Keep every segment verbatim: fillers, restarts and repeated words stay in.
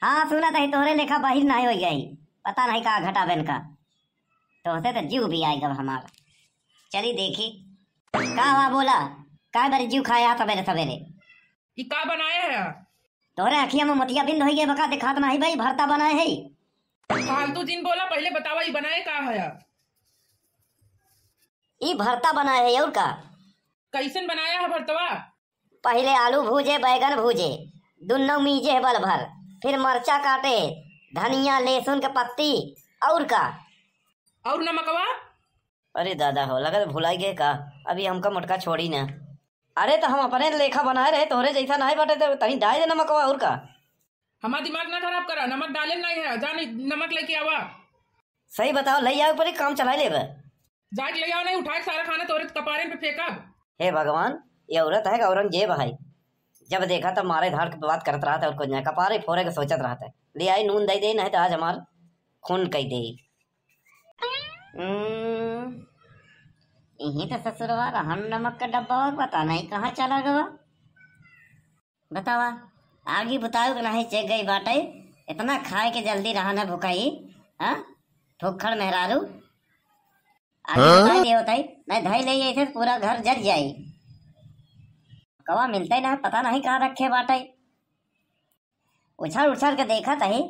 हाँ, सुनत ही तोहरे लेखा बहिर नाहीं होइ गई, पता नहीं का घटा बेन का। तोहसे तो जीव भी आइ गवा हमार। चली देखी। का हुआ बोला, का बरी जीव खाया सबेरे सबेरे? ई का बनाए है? तोहरे अखिया में मोतियाबिंद होइ गए बका, दिखात नाहीं भाई, भरता बनाए है। फालतू जिन बोला, पहिले बतावा ई बनाए का है? ई भरता बनाए है और का? कैसन बनाया है भरतवा? पहिले आलू भूजे, बैगन भूजे, दुन्नौ मीजे है बल भर, फिर मरचा काटे, धनिया, लहसुन के पत्ती, और का? और नमकवा? अरे दादा हो, लगत भुलाई गए का? अभी हमका मोटका छोड़ी ना। अरे तो हम अपने लेखा बनाए रहे, तोहरे जैसा नाहीं बाटे तो तनी डाल दे नमकवा, और का? हमार दिमाग ना खराब करा, नमक डाले नाहीं है, जा नहीं नमक लेके आवा। सही बताओ, लई आवे परी, काम चलाए लेबे। जाके ले आओ, नहीं उठा के सारा खाना तोरे कपारे पे फेंकब। हे भगवान, ये औरत है कि औरंगजेब है? जब देखा तब मारे धाड़ के बात करत रहत है और कुछ नहीं, कपारे फोरे के सोचत रहत है। ले आई नून दे दे, नहीं तो आज हमार खून कई दे। हम्म, यही तो ससुरवा रहन नमक का डब्बा और पता नहीं कहाँ चला गवा। बतावा, आगी बुतावे के नाहीं चेक गई बाटे, इतना खाए के जल्दी रहा न भुखाई, हाँ? भुक्खड़ मेहरारू। आगी हाँ? बुताई दे होताई, नहीं धई ले ऐसे पूरा घर जर जाई। कवा मिलते ना, पता नहीं कहाँ रखे बाटे। उछार उछार के देखत ही,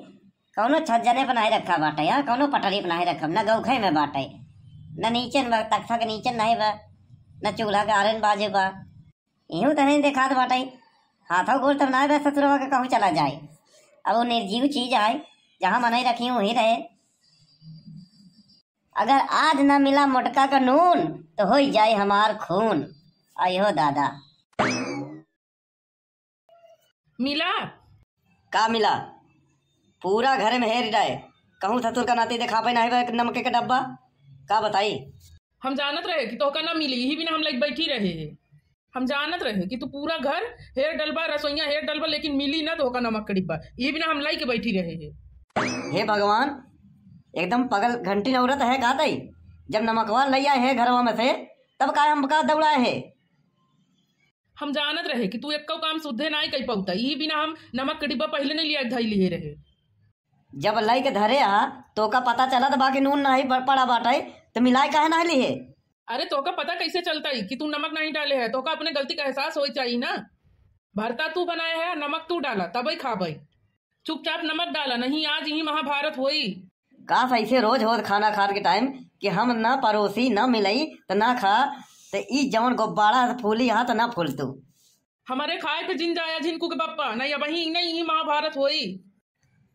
कौनो छज्जने पर नहीं रखा बाटे, हाँ? कौनो पटरी पर नहीं रखा, न गौखे में बाटे, न नीचे में, तख्ता के नीचे नहीं बा, न चूल्हा के आरे में बाजे बा। इहू त नहीं देखात बाटे। हाथों गोड़ तब ना बे ससुरवा के कहूँ चला जाए। अब वो निर्जीव चीज आए, जहाँ मनई रखी वहीं रहे। अगर आज ना मिला मोटका का नून, तो होई जाए हमार खून। आयो दादा। मिला? का मिला? पूरा घर में हेर डाए, कहूँ ससुर का नाती देखा पाए ना है नमके का डब्बा। का बताई? हम जानत रहे कि तोहका ना मिली, यही बिना हम लइके बैठी रहे हैं। हम जानत रहे कि तू पूरा घर हेर डलबा, रसोइया हेर डलबा, लेकिन मिली ना तोहका नमक के डिब्बा, यही बिना हम लइके बैठी रहे हैं। हे भगवान, एकदम पगल घंटी नौरत है का तई? जब नमकवा लई आए है घरवा में से, तब काहे हमका दौड़ाए है? हम जानत रहे कि तू एक्को काम सुद्धे नाई कई पौता, यही बिना हम नमक के डिब्बा पहिले नहीं लिया धई लिए रहे। जब लई के धरे आ, तोका पता चलत बा कि नून नाहीं ब-, पड़ा बाटे, त मिलाए काहे नाहीं लिहे? अरे, तोका पता कैसे चलता ही कि तू नमक नाहीं डाले है? तोका अपने गलती का एहसास होई चाहिए ना। भरता तू बनाए है, नमक तू डाला, तबई खाबई। चुपचाप नमक डाला, नहीं आज ही महाभारत होई। काश ऐसे रोज होत खाना खात के टाइम कि हम ना परोसी, ना मिलई, त ना खा, त ई जवन गुब्बारा फूली हा त ना फूलतू। हमारे खाए पे जिन जाया झिनकू के बप्पा, नहीं अबही नहीं ही महाभारत होई।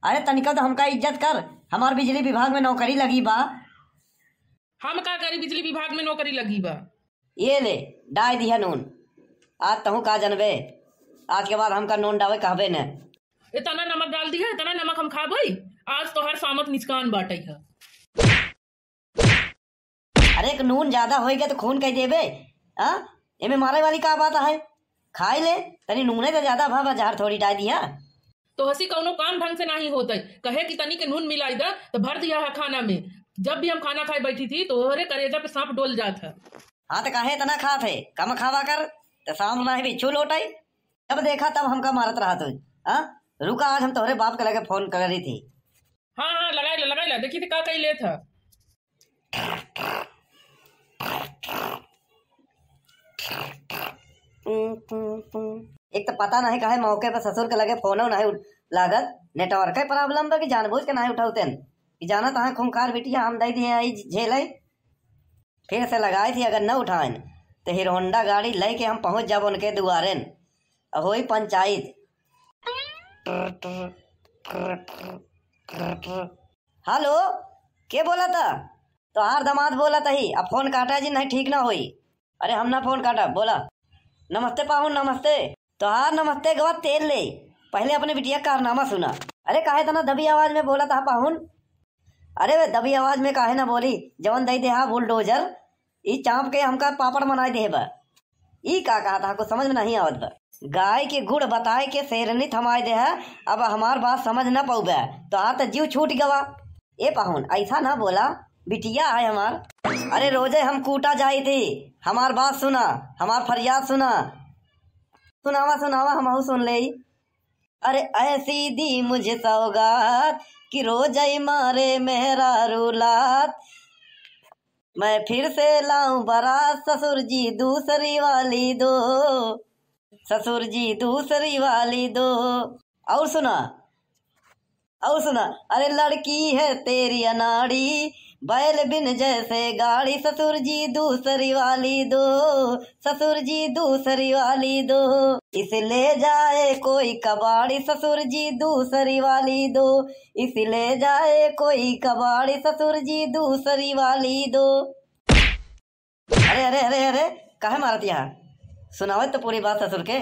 अरे तनिका तो हमका इज्जत कर, हमार बिजली विभाग में नौकरी लगी बा। हम का करी, बिजली विभाग में नौकरी लगी बा। ये ले, डाय दिया नून, आज तहूँ का जनबे, आज के बाद हमका नून डावे कहबे न। इतना नमक डाल दिया, इतना नमक हम खाबई, आज तो हर सामत निचकान बाटई है। अरे, एक नून ज्यादा होई गए तो खून कह देबे। हाँ, एमे मारे वाली का बात है? खाई ले, तनी नूने तो ज्यादा भा, बा जहर थोड़ी डाल दिया। तो हसी कौनो काम ढंग से नहीं होता है, कहे कि तनी के नून मिलाई दा तो भर दिया है खाना में। जब भी हम खाना खाए बैठी थी तो ओहरे करेजा पे सांप डोल जात है। हाँ, तो काहे इतना खात है? कम खावा कर, तो सांप ना है बिच्छू लोटाई। जब देखा तब हमका मारत रहा तू। हाँ, रुका, आज हम तोहरे बाप के लगे फोन करी थी। हाँ, हाँ, लगाई ला, लगाई ला, देखी थी का कही लेत है। एक तो पता नहीं काहे मौके पर ससुर के लगे फोनो नहीं उठ-, लागत, नेटवर्क के प्रॉब्लम बा कि जानबूझ के नहीं उठावतेन, कि जाना तहाँ खूंखार बिटिया हम दे दिए आई झेले। फिर से लगाई थी, अगर न उठाएन तो हीरो होंडा गाड़ी लेके हम पहुँच जाब उनके दुआरेन। होई पंचायत। हेलो, के बोला था? तोहार दामाद बोला तही, अब फोन काटा जी, नहीं ठीक ना होई। अरे हम ना फोन काटा, बोला। नमस्ते पाहुन, नमस्ते। तोहार नमस्ते गवा तेल ले, पहले अपने बिटिया का कारनामा सुना। अरे काहे इतना दबी आवाज में बोला था पाहुन? अरे वे दबी आवाज में काहे ना बोली, जवन दई देहा बुलडोजर, ई चाँप के हमका पापड़ बनाई देहे बा। ई का कहा था, कुछ समझ में नहीं आवत बा। गाय के गुड़ बताए के शेरनी थमाए देहा, अब हमार बात समझ ना पउबे, तोहार त जीव छूट गवा। ए पाहुन, ऐसा ना बोला, बिटिया है हमार। अरे रोजे हम कूटा जाई थी, हमार बात सुना, हमार फरियाद सुना। सुनावा, सुनावा, हमहू सुन लेई। अरे ऐसी दी मुझे सौगात कि रोजई मारे मेहरारू लात। मैं फिर से लाऊं बारात ससुर जी दूसरी वाली दो, ससुर जी दूसरी वाली दो। और सुना, और सुना, अरे लड़की है तेरी अनाड़ी, बैल बिन जैसे गाड़ी, ससुर जी दूसरी वाली दो, ससुर जी दूसरी वाली दो। इसे ले जाए कोई कबाड़ी, ससुर जी दूसरी वाली दो, इसे ले जाए कोई कबाड़ी, ससुर जी दूसरी वाली दो। अरे अरे अरे अरे, काहे मारत यहाँ? सुनावे तो पूरी बात ससुर के।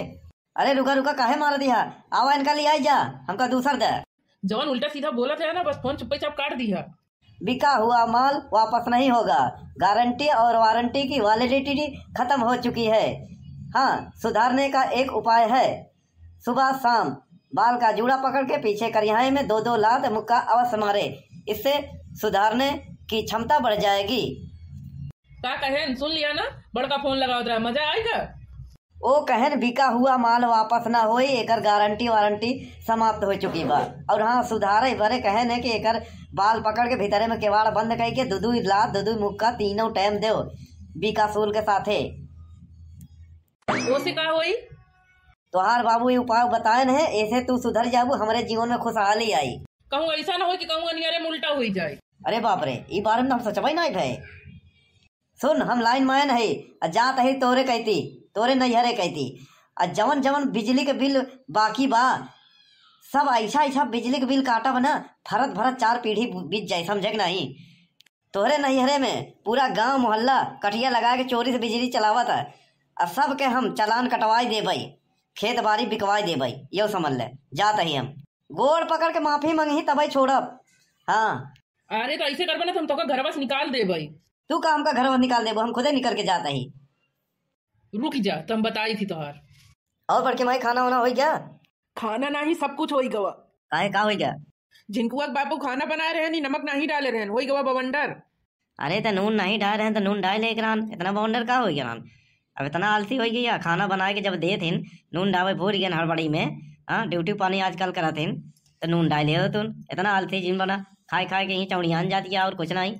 अरे रुका रुका, काहे मारत यहाँ? आवा इनका ले आई जा, हमका दूसर दे। जवन उल्टा सीधा बोलत है ना, बस फोन चुप्पे चाप काट दिया। बिका हुआ माल वापस नहीं होगा, गारंटी और वारंटी की वैलिडिटी खत्म हो चुकी है। हाँ, सुधारने का एक उपाय है, सुबह शाम बाल का जूड़ा पकड़ के पीछे करिहाए में दो दो लात मुक्का अवश्य मारे, इससे सुधारने की क्षमता बढ़ जाएगी। का कहेन, सुन लिया ना, बड़का फोन लगावत रहा, मजा आएगा। ओ कहेन बिका हुआ माल वापस ना होई, एकर गारंटी वारंटी समाप्त हो चुकी बा। और हाँ, सुधारे बरे कहेन है कि एकर बाल पकड़ के भीतरे में केवाड़ बंद कई के दू दू लात, दू दू मुक्का तीनों टाइम देव बिकासूल के साथे। ओसे का होई? तोहार बाबू ये उपाय बतायन है, ऐसे तू सुधर जाबू, हमरे जीवन में खुशहाली आई। कहूँ ऐसा ना होई कि कहूँ अनियरे में उल्टा होई जाए। अरे बाप रे, ई बारे में तो हम सोचबे नहीं भए। सुन, हम लाइन मैन है, आ जात है तोरे कहती, तोरे नैहरे कहती। आ जवन जवन बिजली के बिल बाकी बा, सब ऐसा ऐसा बिजली के बिल काटब ना, फरत फरत चार पीढ़ी बीत जाए, समझे कि नहीं? तोहरे नैहरे में पूरा गांव मोहल्ला कटिया लगा के चोरी से बिजली चलावत है, आ सबके हम चालान कटवाई देबई, खेत बाड़ी बिकवाई देबई, यो समझ ले। जात ही हम, गोड़ पकड़ के माफी मंगही तबई छोड़ब। हाँ। अरे तो ऐसे करबे ना तो हम तोका घरवा से निकाल देबई। तू का हमका घरवा निकाल देबो, हम खुदे निकल के जात ही। रुक जा, तो हम बताई थी तोहार। और बड़की माई, खाना वाना होई गया? खाना नाही, सब कुछ होई गवा। काहे, का होई गया? झिनकुआ के बापू खाना बनाए रहन, ई नमक नाही डाले रहन, होई गवा बवंडर। अरे त नून नाही डाले रहन त नून डाल ले एकरान, इतना बवंडर का होई गया? अब इतना आलसी होई गया, खाना बनाए के जब देत हिन, नून डावे भूल गए हड़बड़ी में। हाँ, ड्यूटी पानी आजकल करत हिन, त नून डाल ले तुन। इतना आलसी जिन बना, खाए खाए के ही चौड़ियान जाती है और कुछ नहीं।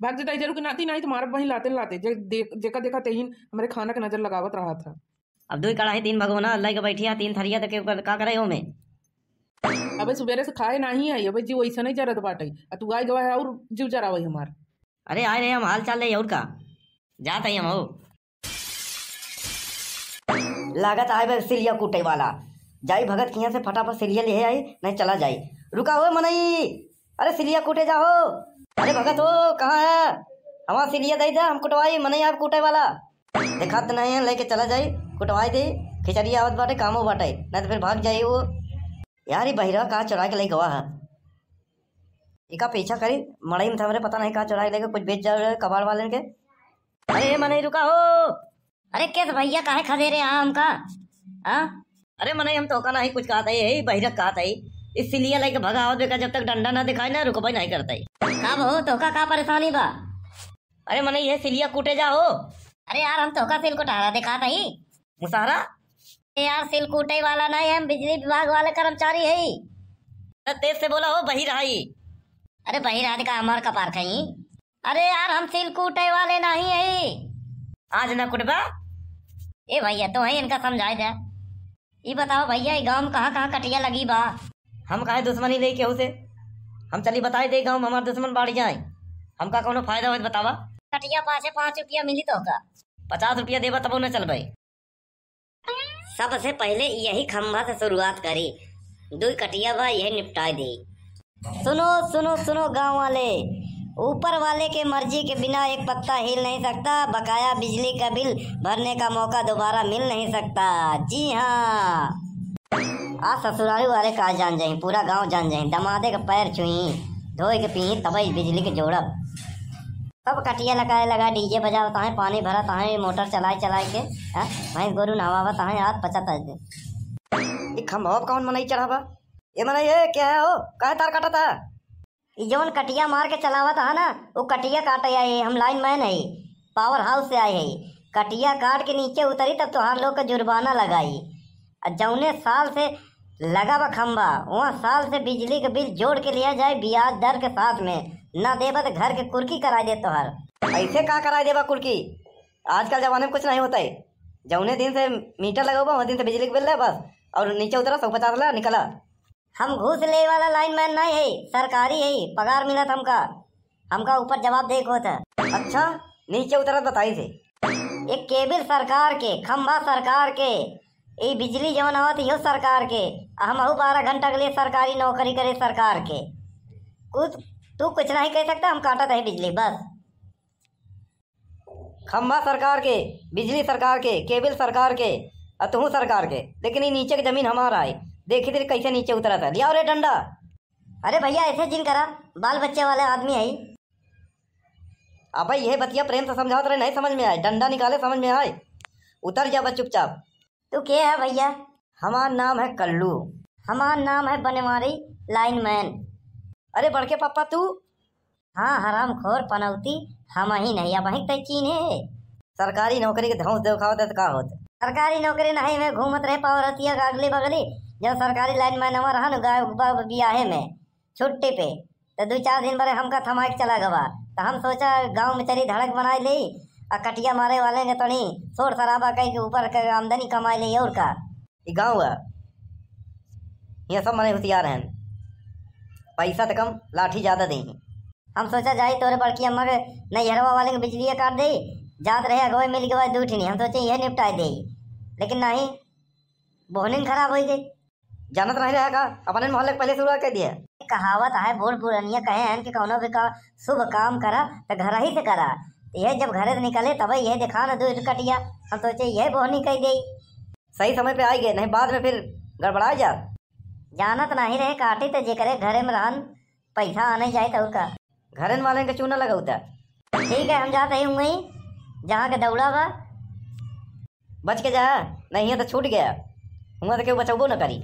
भाग जता इधर के नाती, नाही तो मारब वहीं लाते लाते। जे देख, जेका देखा तेहिन हमरे खाना के नजर लगावत रहा था। अब दुई कड़ाही, तीन भगोना लइके बैठी है, तीन थरिया, त के का करे ओमे? अबे सुबेरे से खाए नाही आई, अबे जीव ऐसा नहीं जरत बाटे, आ तू आए गवा है और जीव जरावे हमार। अरे आए रहे हम हाल चाल ले, और का? जात ही हम हो। लागत आए बे सिलिया कूटे वाला। जाई भगत किहाँ से फटाफट सिलिया ले आई, नहीं चला जाई। रुका हो मनई, अरे सिलिया कूटे जा हो। अरे भगत हो, कहाँ है? हमार सिलिया दे दे, हम कुटवाई, मनई आप कूटे वाला। देखात नहीं है, लेके चला जाई, कुटवाई दे। खिचड़ी आवत बाटे, कामो बाटे, नहीं तो फिर भाग जाई वो। यार, ई बहिरा का चुरा के ले गवा है? इका पीछा करी, मड़ई में था हमरे, पता नहीं का चुरा के लेके कुछ बेच जाओ कबाड़ वाले के। अरे ए मनई, रुका हो। अरे केस भैया, काहे खदेरे आ हमका? हाँ? अरे मनई, हम तोका नाही कुछ कहत है, यही बहिरक कहत है। इस सिलिया लेके भगावत बेका, जब तक डंडा ना दिखाई ना, रुकबे नहीं करते। का बहो, तोका का परेशानी बा? अरे मनई, ये सिलिया कूटे जा हो। अरे यार, हम तोका सिल कुटारा दिखात है। मुसहरा? ए यार, सिल कूटे वाला नहीं, हम बिजली विभाग वाले कर्मचारी है। अरे तेज से बोला हो, बहिर आई। अरे बहिर आदि का हमार कपार खाई। अरे यार, हम सिल कूटे वाले नहीं है। आज ना कुटबा। ए भैया, तो है इनका समझाए दे। ई बताओ भैया, ई गांव में कहाँ कहाँ कटिया लगी बा? हम काहे दुश्मनी ले केहू से? हम चली बताई दे गांव में हमार दुश्मन बाढ़ जाए। हमका कौनो फायदा होत बतावा? कटिया पाछे पाँच रुपया मिली तोहका। पचास रुपया देबा तबो न चलबे। सबसे पहले यही खंभा से शुरुआत करी, दुई कटिया बा यही निपटाए दे। सुनो सुनो सुनो गांव वाले, ऊपर वाले के मर्जी के बिना एक पत्ता हिल नहीं सकता। बकाया बिजली का बिल भरने का मौका दोबारा मिल नहीं सकता। जी हाँ, आज ससुरारी वाले का जान जाई, पूरा गांव जान जाई, दमादे के पैर छुई, धोए के पी, तबई बिजली के जोड़ब। सब कटिया लगाए लगा, डीजे बजावत हैं, पानी भरत हैं, मोटर चलाए चलाए के, हाँ, भैंस गोरू नहवावत हैं, आज पचत है। ई खंभवा पे कौन मनई चढ़ा बा? ए मनई, ए, क्या है हो? काहे तार काटत है? ई जवन कटिया मार के चलावत है ना, वो कटिया काटे आए, हम लाइन मैन है, पावर हाउस से आए है। कटिया काट के नीचे उतरी तब तोहार लोग का जुर्माना लगाई। आ जौने साल से लगा बा खंबा, वहाँ साल से बिजली के बिल जोड़ के लिया जाए ब्याज दर के साथ में, ना देबा त घर के कुर्की कराई दे तोहर। ऐसे का कराई देबा कुर्की? आजकल जमाने में कुछ नहीं होता है। जौने दिन से मीटर लगौबा, वह दिन से बिजली के बिल ले बस, और नीचे उतरा, सौ पचास ला, निकला। हम घूस लेवे वाला लाइनमैन नहीं है, सरकारी है, पगार मिलत हमका, हमका ऊपर जवाब दे के होत है। अच्छा, नीचे उतरत बताई से। एक केबिल सरकार के, खंभा सरकार के, ई बिजली जवन आवत इहो सरकार के, आ हमहू बारह घंटा के लिए सरकारी नौकरी करे सरकार के। कुछ, तू कुछ नहीं कह सकता, हम काटत है बिजली बस। खंभा सरकार के, बिजली सरकार के, केबिल सरकार के, आ तुहू सरकार के, लेकिन ई नीचे के जमीन हमार आए। देखी तेरी कैसे नीचे उतरत है। लियाओ रे डंडा। अरे भैया, ऐसे जिन करा, बाल बच्चे वाले आदमी है। अबे यह बतिया प्रेम से समझावत रहे, नहीं समझ में आए, डंडा निकाले समझ में आए। उतर जा बस चुपचाप। तू के है भैया? हमार नाम है कल्लू। हमार नाम है बनवारी लाइनमैन। अरे बड़के पापा तू? हाँ हरामखोर पनौती, हम ही नहीं, अब ही तय चीन है। सरकारी नौकरी के धौंस देखावत है तो का होत? सरकारी नौकरी नहीं में घूमत रहे पावर हतिया का अगली बगली। जब सरकारी लाइनमैन हमार रहन गाय बियाहे में छुट्टी पे, तो दो चार दिन बरे हमका थमा के चला गवा। तो हम सोचा गांव में चली धड़क बनाई ले, आ कटिया मारे वाले ने तनी शोर शराबा कह के ऊपर के आमदनी कमाई ले और का। ई गांव है, यहाँ सब मने होशियार हैं, पैसा तो कम, लाठी ज्यादा देही। हम सोचा जाई तोरे बड़की अम्मा के नैहरवा वाले के बिजलिया काट दे, जात रहे अगवे मिल गवा दू ठिनी, हम सोचे यह निपटाई दे, लेकिन नहीं, बोहनिन खराब हो गई। जानत नहीं रहे का, अपने मोहल्ले के पहले शुरुआत कर दिया। कहावत है, बूढ़ पुरनिया कहे हैं कि कौनो भी का, शुभ काम करा तो घर ही से करा। तो यह जब घरे से निकले तब यह दिखा न दो कटिया, हम सोचे यह बोहनी कह दे। सही समय पे आ गए, नहीं बाद में फिर गड़बड़ा जा। जानत नहीं रहे काटी तो जेकरे घरे में रहन पैसा आने जाए तो और का। घरन वाले के चूना लगौता। ठीक है, हम जाते ही हुए जहाँ के दौड़ा बा। बच के जा, नहीं है तो छूट गया, हुआ तो क्यों बचौबो न करी।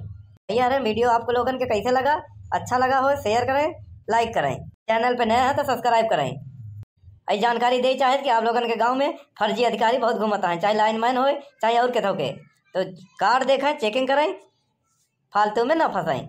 भैया रे, वीडियो आपको लोगन के कैसे लगा? अच्छा लगा हो, शेयर करें, लाइक करें, चैनल पे नया है तो सब्सक्राइब करें। आई जानकारी दे चाहे कि आप लोगन के गांव में फर्जी अधिकारी बहुत घूमता है, चाहे लाइनमैन होए, चाहे और केथो के, तो कार्ड देखें, चेकिंग करें, फालतू में ना फंसें।